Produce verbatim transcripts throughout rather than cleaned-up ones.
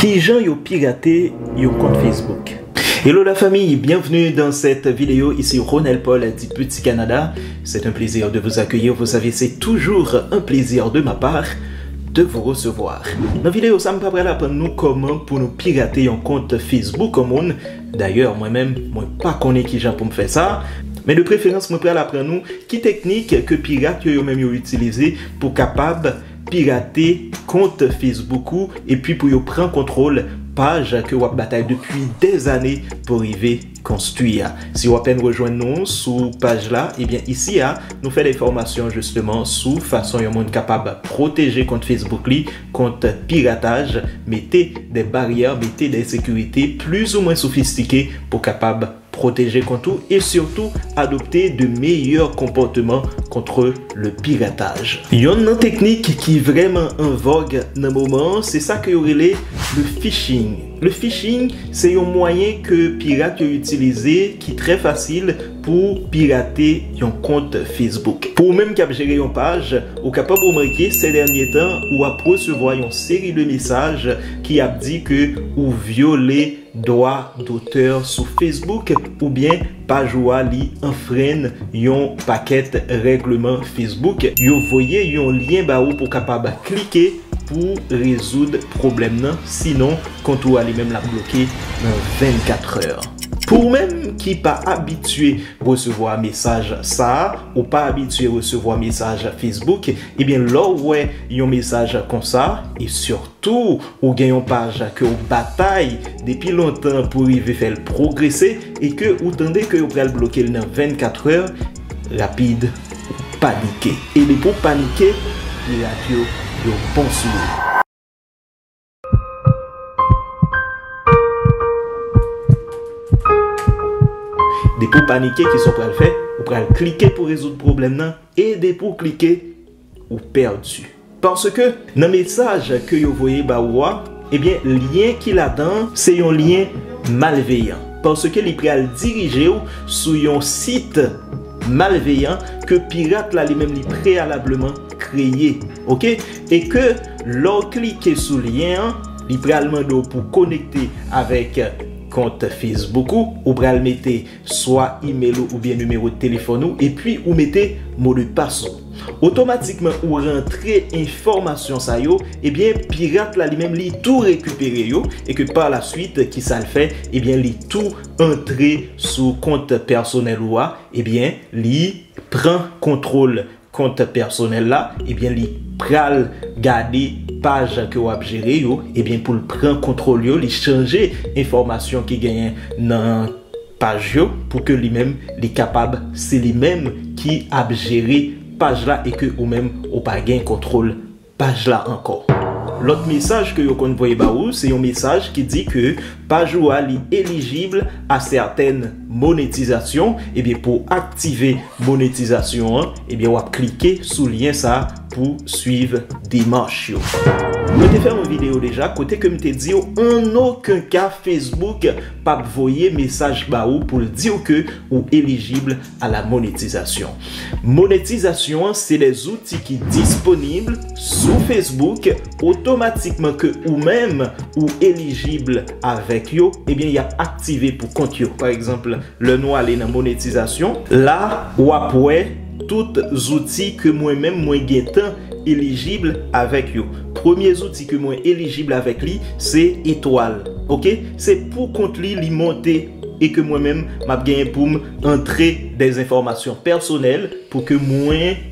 Kijan yo pirate yon kont Facebook? Hello la famille, bienvenue dans cette vidéo. Ici Ronel Paul du Petit Canada. C'est un plaisir de vous accueillir. Vous savez, c'est toujours un plaisir de ma part de vous recevoir. Nan videyo sa, m pa pral aprann nou kòman pou nou pirate yon kont Facebook yon moun. Dayè, mwen menm, mwen pa konnen kijan pou m fè sa. Men de preferans, mwen pral aprann nou ki teknik ke pirat yo, yo menm yo itilize pou kapab pirate kont Facebook ou, epi pou yo pran kontwòl paj ke w ap batay depi dèzane pou rive konstwi a. Si w apèn rejwenn nou sou paj la, ebyen isi a, nou fè de fòmasyon jisteman sou fason yon moun kapab pwoteje kont Facebook li kont pirataj, mete de baryè, mete de sekirite plizoumwen sofistike pou kapab pwoteje kont ou e sitou adopte de meyè konpòteman contre le piratage. Yonn nan teknik ki vrèman an vòg nan moman an, se sa ke yo rele le phishing. Le phishing, se yon mwayen ke pirat yo itilize ki trè fasil pou pirate yon kont Facebook. Pou ou menm k ap jere yon paj, ou kapab remake sè dènye tan ou ap resevwa yon seri de mesaj ki ap di ke ou vyole dwa dotè sou Facebook oubyen paj ou a li anfrenn yon pakèt règleman Facebook. Yo voye yon lyen ba ou pou kapab klike pou rezoud pwoblèm nan, sinon kont ou a li menm l ap bloke nan vennkatrè. Pou ou menm ki pa abitye resevwa mesaj sa a, ou pa abitye resevwa mesaj Facebook, ebyen lè w wè yon mesaj konsa, e sitou tou, ou gen yon paj ke w batay depi lontan pou rive fè l pwogrese e ke ou tande ke yo pral bloke l nan vennkatrè, rapid, ou panike. E depi w panike, pirat yo, yo bon sou ou. Depi w panike, kisa w pral fè? Ou pral klike pou rezoud pwoblèm nan, e depi w klike, ou pèdi. Paske nan mesaj ke yo voye ba ou a, ebyen, lyen ki ladan an, se yon lyen malveyan. Paske li pral dirije w sou yon sit malveyan ke pirat la li menm li preyalableman kreye. Oke? E ke lè w klike sou lyen an, li pral mande w pou konekte avèk kont Facebook ou, ou pral mete swa imèl ou oubyen nimewo telefòn ou, epi ou mete modpas ou. Otomatikman ou rantre enfòmasyon sa yo, ebyen, pirat la li menm li tou rekipere yo, e ke pa la swit, kisa l fè? Ebyen, li tou antre sou kont pèsonèl ou a, ebyen, li pran kontwòl kont pèsonèl la, ebyen, li pral gade paj ke w ap jere yo, ebyen, pou l pran kontwòl yo, li chanje enfòmasyon ki genyen nan paj yo, pou ke li menm, li kapab, se li menm ki ap jere paj la e ke ou menm, ou pa gen kontwòl paj la ankò. Lòt mesaj ke yo konn voye ba ou, se yon mesaj ki di ke paj ou a li elijib a sètèn monetizasyon. Ebyen, pou aktive monetizasyon an, ebyen, w ap klike sou lyen sa pou swiv demach yo. Mwen te fè yon videyo deja kote ke m te di w, an okenn ka, Facebook p ap voye mesaj ba ou pou l di w ke ou elijib a la monetizasyon. Monetizasyon an, se de zouti ki disponib sou Facebook, otomatikman ke ou menm ou elijib avèk yo, ebyen, y ap aktive pou kont yo. Pa egzanp, lè nou ale nan monetizasyon, la, w ap wè tout zouti ke mwen menm mwen gentan elijib avèk yo. Premye zouti ke mwen elijib avèk li, se etwal. Oke? Se pou kont li, li monte e ke mwen menm, m ap genyen pou m antre de enfòmasyon pèsonèl pou ke mwen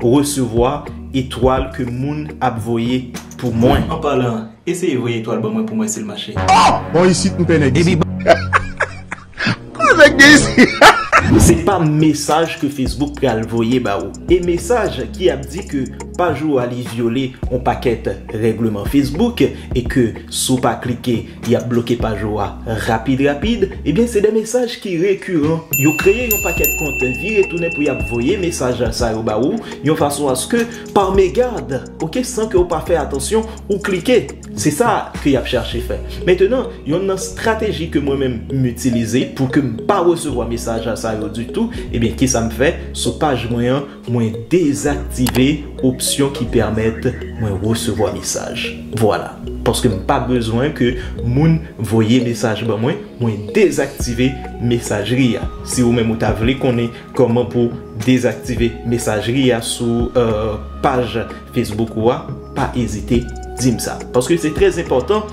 resevwa etwal ke moun ap voye pou mwen. An palan, eseye voye etwal ban mwen pou mwen si l mache. Oh! Bon, isit m pè nèg isit. Kote nèg gen isit? Se pa mesaj ke Facebook pral voye ba ou. E mesaj ki ap di ke paj ou a li vyole yon pakèt règleman Facebook e ke si w pa klike, y ap bloke paj ou a rapid rapid, ebyen, se de mesaj ki rekiran. Yo kreye yon pakèt kont vire tounen pou y ap voye mesaj sa yo ba ou, yon fason aske, par mégarde, oke, san ke w pa fè atansyon, ou klike. Se sa ke y ap chache fè. Mentenan, yonn nan estrateji ke mwen menm m itilize pou ke m pa resevwa mesaj sa yo ditou, ebyen, kisa m fè? Sou paj mwen an, mwen dezaktive opsyon ki pèmèt mwen resevwa mesaj. Vwala. Paske m pa bezwen ke moun voye mesaj ban mwen, mwen dezaktive mesajri a. Si ou menm ou ta vle konnen kòman pou dezaktive mesajri a sou, euh, paj Facebook ou a, pa ezite di m sa. Paske se trè enpòtan,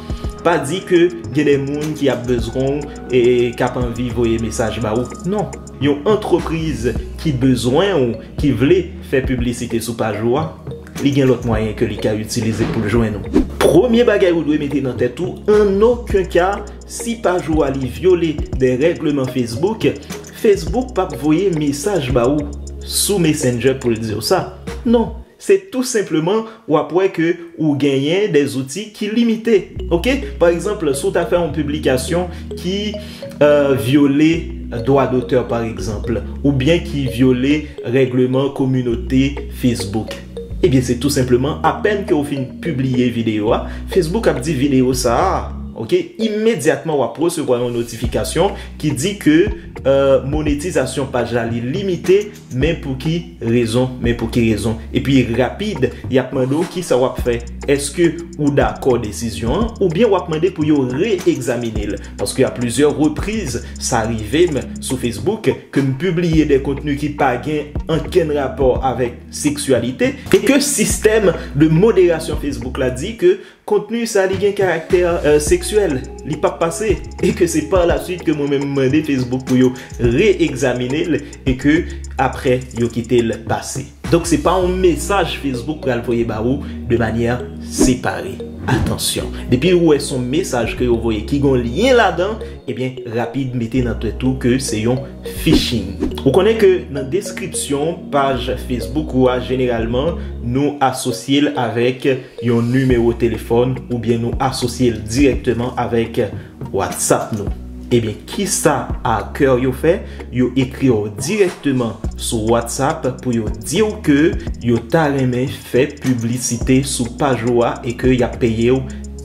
pa di ke gen de moun ki ap bezwen w e k ap anvi voye mesaj ba ou. Non, yon antrepriz ki bezwen w, ki vle fè piblisite sou paj ou a, li gen lòt mwayen ke li ka itilize pou l jwenn ou. Premye bagay ou dwe mete nan tèt ou, an okenn ka, si paj ou a li vyole de règleman Facebook, Facebook p ap voye mesaj ba ou sou Messenger pou l di w sa. Non, se tou senpleman w ap wè ke ou genyen de zouti ki limite. Oke? Pa egzanp, si w ta fè yon piblikasyon ki, euh, vyole dwa dotè, pa egzanp, oubyen ki vyole règleman kominote Facebook, ebyen, se tou senpleman, apèn ke w fin pibliye videyo a, Facebook ap di videyo sa a, oke, imedyatman w ap resevwa yon notifikasyon ki di ke, euh, monetizasyon paj la li limite, men pou ki rezon, men pou ki rezon. Epi rapid, y ap mande w kisa w ap fè. Èske ou dakò desizyon an, oubyen w ap mande pou yo re-egzamine l? Paske a plizyè repriz, sa rive m sou Facebook, ke m pibliye de kontni ki pa gen ankenn rapò avèk seksyalite, e ke sistèm de moderasyon Facebook la di ke kontni sa li gen karaktè, euh, seksyèl, li p ap pase, e ke se pa la swit ke mwen menm m mande Facebook pou yo re-egzamine l, e ke apre yo kite l pase. Donk, se pa yon mesaj Facebook pral voye ba ou de manyè separe. Atansyon, depi ou wè se yon mesaj ke yo voye ki gen yon lyen ladan, ebyen, rapid mete nan tèt ou ke se yon phishing. Ou konnen ke nan deskripsyon paj Facebook ou a, jeneralman, nou asosye l avèk yon nimewo telefòn oubyen nou asosye l dirèkteman avèk WhatsApp nou. Ebyen, kisa hacker yo fè? Yo ekri w dirèkteman sou WhatsApp pou yo di w ke yo ta renmen fè piblisite sou paj ou a e ke y ap peye w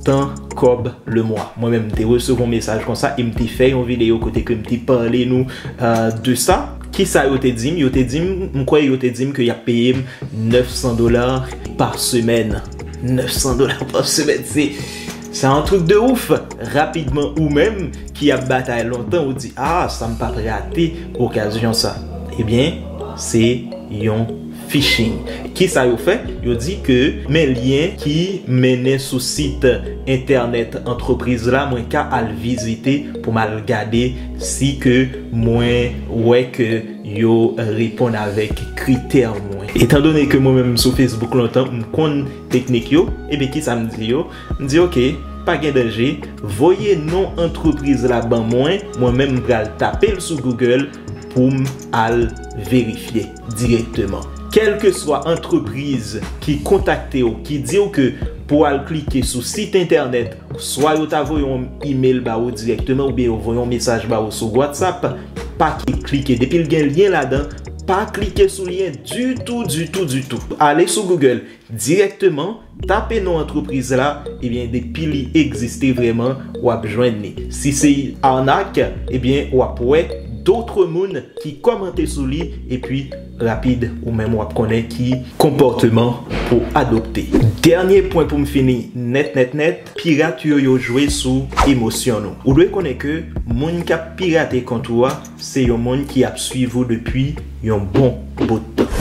tan kòb le mwa. Mwen menm, m te resevwa yon mesaj konsa e m te fè yon videyo kote ke m te pale nou, euh, de sa. Kisa yo te di m? Yo te di m, m kwè yo te di m ke y ap peye m nèf san dola pa semèn. Nèf san dola pa semèn, se, se yon truc de ouf. Rapidman, ou menm ki ap batay lontan, ou di, "Ah, sa m p ap rate okazyon sa." Ebyen, se yon phishing. Kisa yo fè? Yo di ke men lyen ki mennen sou sit entènèt antrepriz la, mwen ka al vizite pou m al gade si ke mwen wè ke yo reponn avèk kritè mwen. Etandone ke mwen menm sou Facebook lontan, m konn teknik yo, ebyen kisa m di yo? M di, "Oke, pa gen danje, voye non antrepriz la ban mwen, mwen menm m pral tape l sou Google pou m al verifye dirèkteman." Kèlkeswa antrepriz ki kontakte w, ki di w ke pou w al klike sou sit entènèt, swa yo ta voye yon email ba ou dirèkteman, oubyen yo voye yon mesaj ba ou sou WhatsApp, pa ki klike. Depi l gen lyen ladan, pa klike sou lyen ditou, ditou, ditou. Ale sou Google dirèkteman, tape non antrepriz la, ebyen, depi li egziste vrèman, w ap jwenn li. Si se arnaque, ebyen, w ap wè dòt moun ki kòmante sou li, epi rapid, ou menm w ap konnen ki konpòteman pou adopte. Dènye pwen pou m fini nèt, nèt, nèt, pirat yo, yo jwe sou emosyon nou. Ou dwe konnen ke moun k ap pirate kont ou a, se yon moun ki ap swiv ou depi yon bon bout tan.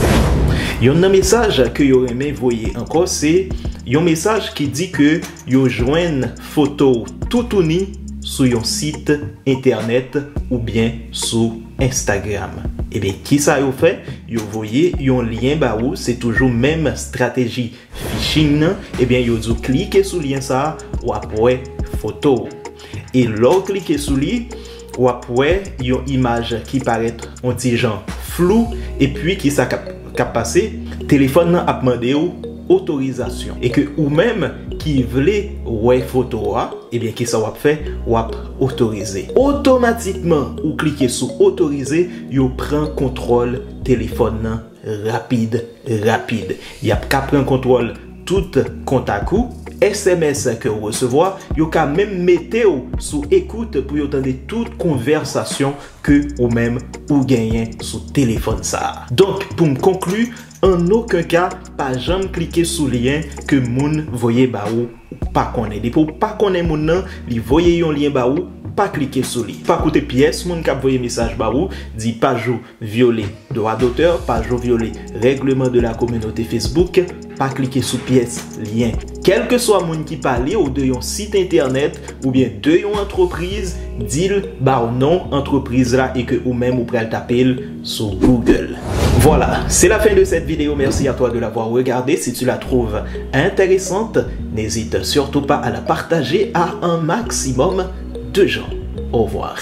Yonn nan mesaj ke yo renmen voye ankò, se yon mesaj ki di ke yo jwenn foto w toutouni sou yon sit entènèt oubyen sou Instagram. Ebyen, kisa yo fè? Yo voye yon lyen ba ou, se toujou menm estrateji phishing nan. Ebyen, yo di w klike sou lyen sa a, w ap wè foto w. E lè w klike sou li, w ap wè yon imaj ki parèt yon ti jan flou, epi kisa k ap, k ap pase? Telefòn nan ap mande w otorizasyon. E ke ou menm ki vle wè foto a, ebyen, kisa w ap fè? W ap otorize. Otomatikman, ou klike sou otorize, yo pran kontwòl telefòn nan rapid, rapid. Y ap ka pran kontwòl tout kontak ou, S M S ke w resevwa, yo ka menm mete w sou ekout pou yo tande tout konvèsasyon ke ou menm ou genyen sou telefòn sa a. Donk, pou m konkli, An okenn ka, pa janm klike sou lyen ke moun voye ba ou ou pa konnen. Depi ou pa konnen moun nan, li voye yon lyen ba ou, pa klike sou li. Pa koute pyès moun k ap voye mesaj ba ou, di paj ou vyole dwa dotè, paj ou vyole règleman de la kominote Facebook, pa klike sou pyès lyen. Kèlkeswa moun ki pale w de yon sit entènèt oubyen de yon antrepriz, di l ba w non antrepriz la e ke ou menm ou pral tape l sou Google. Voilà, c'est la fin de cette vidéo. Merci à toi de l'avoir regardée. Si tu la trouves intéressante, n'hésite surtout pas à la partager à un maximum de gens. Au revoir.